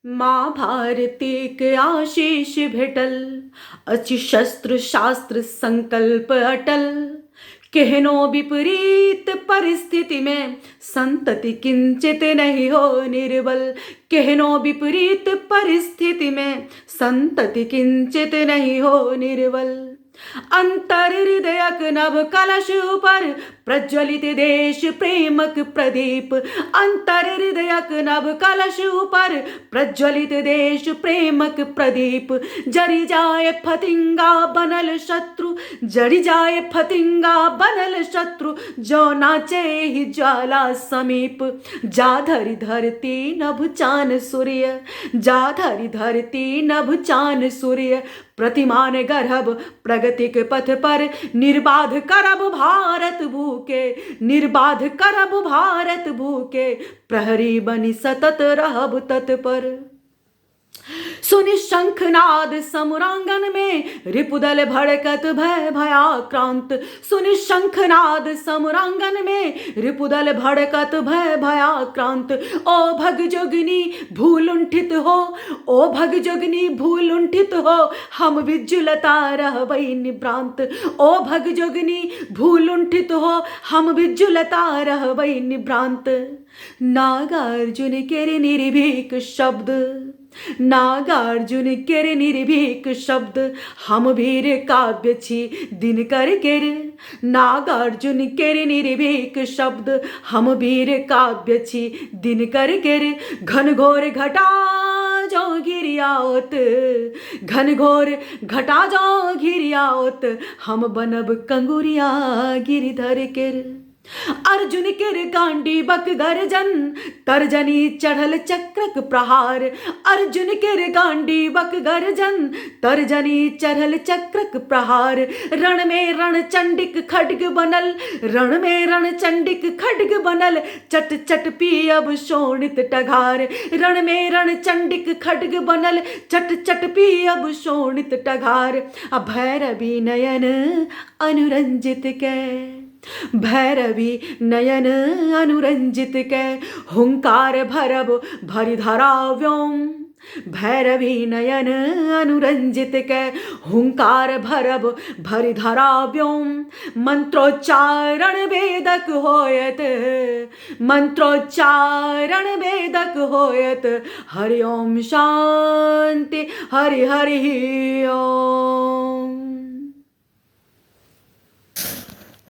माँ भारतीक आशीष भेटल अछि शस्त्र शास्त्र संकल्प अटल। केहनो विपरीत परिस्थिति में संतति किंचित नहीं हो निर्बल। केहनो विपरीत परिस्थिति में संतति किंचित नहीं हो निर्बल। अंतर हृदयक नव कलश पर प्रज्वलित देश प्रेमक प्रदीप। अंतर हृदयक नव कलश पर प्रज्वलित देश प्रेमक प्रदीप। जरि जाय फतिंगा बनल शत्रु, जरि जाय फतिंगा बनल शत्रु, जो नाचे ही ज्वाला समीप। जा धरि धरती नभ चान सूर्य, जा धरि धरती नभ चान सूर्य, प्रतिमान गढ़ब प्रगतिक पथ पर। निर्बाध करब भारत भूके, निर्बाध करब भारत भूके, प्रहरी बनि सतत रहब तत्पर। सुनि शंखनाद समुरांगन में रिपुदल भड़कत भय भयाक्रांत। सुनि शंखनाद समुरांगन में रिपुदल भड़कत भय भयाक्रांत। ओ भगजोगिनी भूलुंठित हो, ओ भगजोगिनी भूलुंठित हो, हम विज्जुलता रहबै निभ्रांत। ओ भगजोगिनी भूलुंठित हो, हम विज्जुलता रहबै निभ्रांत। नागार्जुन केर निर्भीक शब्द, नागार्जुन केर निर्भीक शब्द, हम वीर काव्य छी दिनकर केर। नागार्जुन केर निर्भीक शब्द, हम वीर काव्य छी दिनकर केर। घनघोर घटा जो घिरियाओत, घनघोर घटा जो घिरियाओत, हम बनब कंगुरिया गिरिधर केर। अर्जुन केर गांडीवक गर्जन, तर्जनी चढ़ल चक्रक प्रहार। अर्जुन केर गांडीवक गर्जन, तर्जनी चढ़ल चक्रक प्रहार। रण में रणचंडिक खड्ग बनल, रण में रणचंडिक खड्ग बनल, चट चट पियब शोणित टघार। रण में रणचंडिक खड्ग बनल, चट चट पियब शोणित टघार। आ भैरवी नयन अनुरंजित के, भैरवी नयन अनुरंजित के, हुंकार भरब भरि धरा व्योम। भैरवी नयन अनुरंजित के, हुंकार भरब भरि धरा व्योम। मंत्रोच्चारण वेदक होयत, मंत्रोच्चारण वेदक होयत। हरि ओम शांति, हरि हरि ओम।